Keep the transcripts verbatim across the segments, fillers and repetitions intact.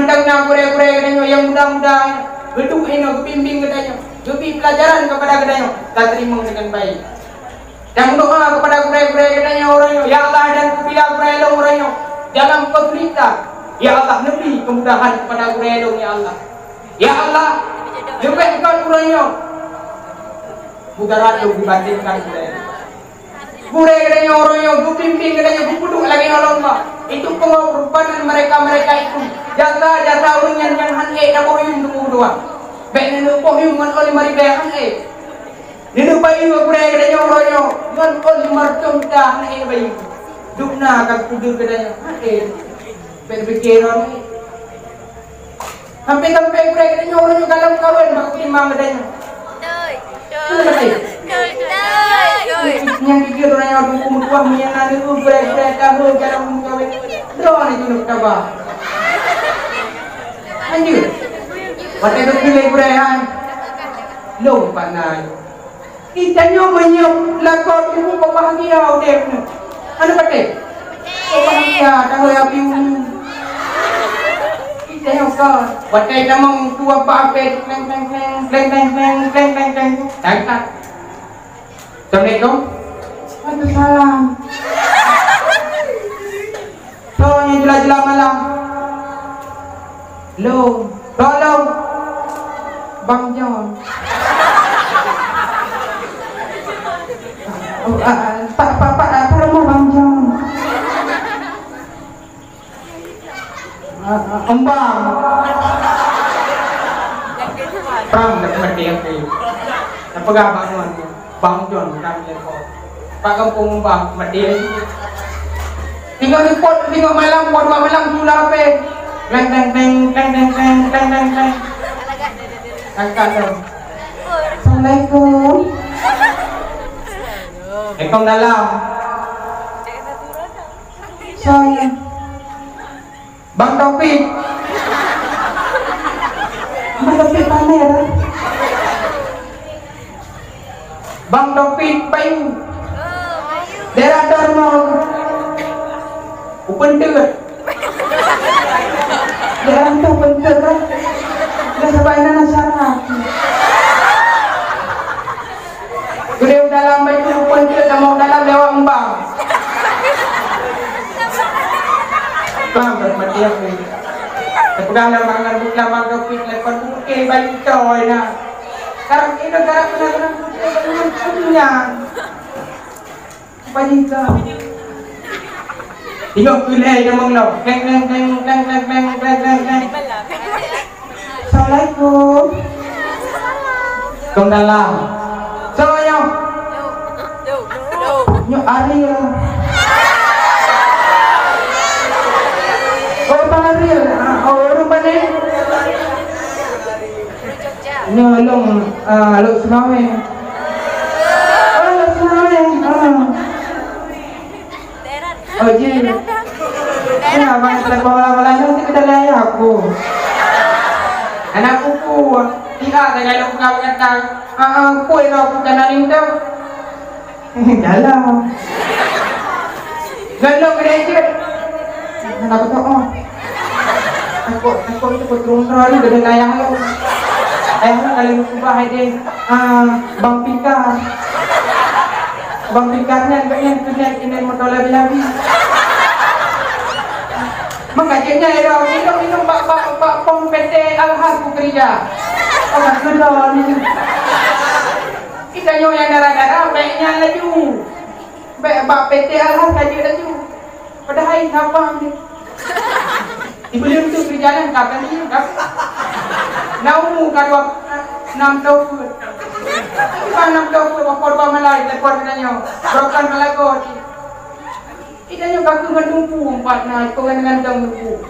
Kadang na gurée-gurée geutanyoe nyang muda-muda, geuduek inoe geubimbéng geutanyoe, geubri peulajaran keupada geutanyoe, tateurimong deungon baik. Dan meudoá keupada gurée-gurée geutanyoe uroe nyoe, ya Allah, dan peubila gurée lôn uroe nyoe dalam keusulitan. Ya Allah, neubri keumudahan keupada gurée lôn, ya Allah. Ya Allah, leubeh göt uroe nyoe mudarat lôn dibandingkan gurée lôn. Gurée geutanyoe uroe nyoe geubimbéng geutanyoe geupeuduek lagée nyoe lom, Pak. Itu pengorbanan mereka-mereka itu. Jasa-jasa ureuëng nyan nyang hán ék taboh yuem teungku dua. Bék neuneuk boh yuem ngon ôn limong ribée hán ék. Neuneuk bayeue gurée geutanyoe uroe nyoe ngon ôn limong reutôh juta hán ék bayeue. Dubna ka geupeudeuh geutanyoe hán ék. Bék neupiké droe. Sampai-sampai gurée geutanyoe uroe nyoe galak meukawen bak timang geutanyoe. Beutôi. Beutôi. Nyang jujur uroe nyoe teungku meutuah meunyan na neue gurée-gurée tahu galak meukawen. Droeneuh keuneuk taba. Lanjut. Watée geukheun lé gurée nyan, lôn pat na. Geutanyoe meunyoe lakoe teungku beubahagia udeb nyoe. Hana patéh? Beubahagia tahu ya bingung. Geutanyoe kon. Watée tamong tuha bak ape kleng kleng kleng, kleng kleng kleng, kleng kleng kleng. Tangkap. Assalamualaikum. Waalaikumsalam. Soe nyang jeula-jeula malam? Lôn. Soe lôn? Bang John. Oh, ah, ah, Pak, Pak, Pak, ah, Pak Romo, Bang John. Ah, ah, Embang. Bang, dah mati aku. Dah peugah Bang John. Bang John, kami lekor. Pak gampông Bang, mati lagi. Tinggai repot, tinggai malam, buat dua malam, tu lah apa? Kleng, kleng, kleng, kleng, kleng, kleng, kleng, kleng, kleng. Angkat tu. Assalamualaikum. Waalaikumsalam. Saya. Bang Taufik. Bang Taufik pamer, eh? Bang Taufik Bayu. Daerah Darmo. Upeun Teut. Daerah tu Upeun Teut, eh? Dah sampai na masyarakat. Geude u dalam baju rupa jeuet tamong dalam lewat umbang. Bang, mati aku. Teupeugah lam bangan bukla bang Taufik, lepas bukeh baju toy na. Karang kena, karang kena, karang kena, karang kena. Apa jika? Ingat kulai dia mengelak. Kleng, kleng, kleng, kleng, kleng, kleng, kleng, kleng, kleng. Assalamualaikum. Kong dalam. Soe nyoe? Nyoe Ariel. Oh, Bang Ariel. Ah, oh, ureueng balik. Nyoe lôn, ah, lôn Seunaweng. Oh, lôn Seunaweng. Ah. Oh, jih. Kenapa sekolah-sekolah nyoe sih kita layak aku? Anak pupu, tiga saya lôn buka kata. Ah, ah, pun aku kenal itu. Dalam. Galak geude jeuet. Hana beutôi, oh. Takot, takot itu keturun roh ni geude ayah lo. Ayah lo kalau ubah ide, ah, Bang Pikar. Bang Pikar ni agaknya kena, kena motor labi-labi. Maka jadinya ya, minum, minum bak, bak, bak pom P T Alhas ku kerja. Oh, tak kerja ni. Kita nyoe nyang dara-dara, baik nyan laju. Bèk bak P T Alhas ka jeuet laju. Padahai saban jih. Di buleuen tu geujalan ka kali ka. Na umu ka dua, nam ploh peuet. Ka nam ploh peuet, bak po dua malai, telepon geutanyoe. Brokan Malago cit. Geutanyoe ka keuh ngon Teungku, empat na, iko ngon, ngon Teungku.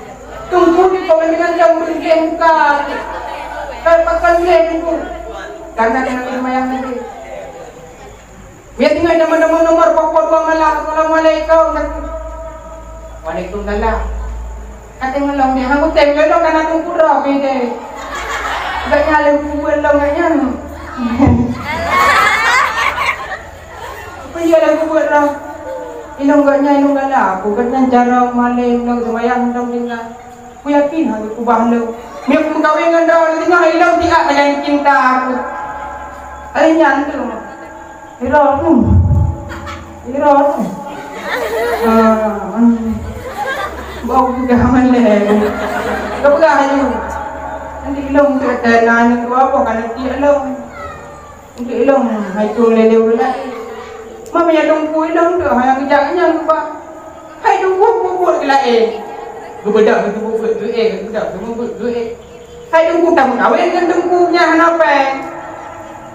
Teungku iko ngon, ngon Teungku, bukan. Ka pakon lé Teungku. Karena kena seumayang lagi. Biasa tinggai teman-teman nomor pokok dua malam. Assalamualaikum. Waalaikumsalam. Kata ngelong dia, aku tengok lelong kan aku pura beda. Gak nyala kubur long gak nyala. Apa dia lah kubur long? Ilong gak nyala, ilong gak lah. Aku gak nyala cara malam long semayang long tinggal. Kuyakin hana kubah lom. Meunyoe kumeukawen ngon droe singoh ilong siat sagai cinta aku. Ai nyan tu. Ira tu. Ira tu. Ah, bau juga malai. Kau peugah aju. Nanti ilong tu kata nanya tu apa kan nanti ilong. Untuk ilong hai tu leleh ulai. Mama ya dong ku ilong tu hai geujak nyang tu ba. Hai dong ku bubuet geulae. Geubeudôh itu bubuet duit, geubeudôh itu bubuet duit. Hai dong ku tam kawin ngon dong ku nya hana peng.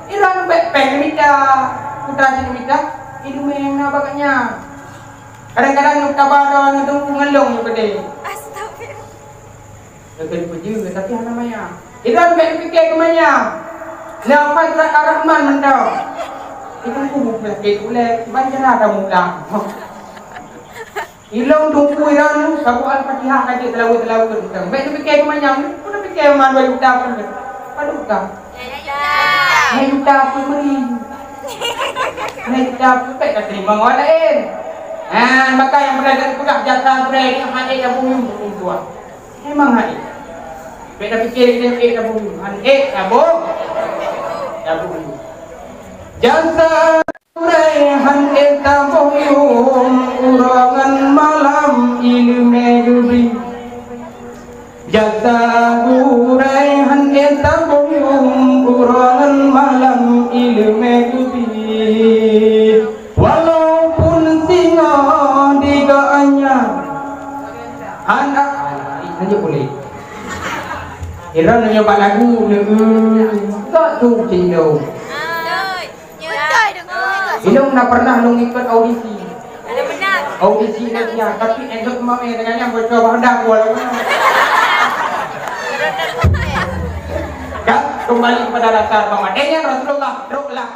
Ilong bek peng mita. Putra jin mita. Idu meng na bagaknya. Kadang-kadang nyuk kabar ngon dong ku ngelong nyuk gede. Astagfirullah. Lagèe peujeuet, tapi hana maya. Iran bèk pike keu maya. Nafas rat Ar-Rahman mantong. Itu kubu penyakit ulèe, ban cara kamu ulang. Ilong tungku Iran, sabu Al-Fatihah kajik selawat-selawat tu. Bèk pike keu maya, pun pike mah dua juta pun. Padu utang. Hai juta pun beri. Hai juta pun bèk ka terima orang lain. Ha, maka yang pernah peugah jasa pernah ini hanya yang bumi untuk tuan. Memang hai. Bèk tapike lé ék tabông, han ék tabông. Tabông. Jasa gurèe han ék tabông, uroe ngon malam ileumèe geubri. Jasa gurèe han ék tabông, uroe ngon malam ileumèe geubri. Walaupun singoh di geuh anyar, hana, hana boleh. Iran nyoe bak lagu neu, gak tu cendol. Beutôi deungoe. Ilong na pernah lôn ikut audisi. Audisi Indonesia, tapi endok mami dengan yang bocor bahan dah gua lagu. Kan kembali kepada dasar, Bang. Adanya Rasulullah, truklah.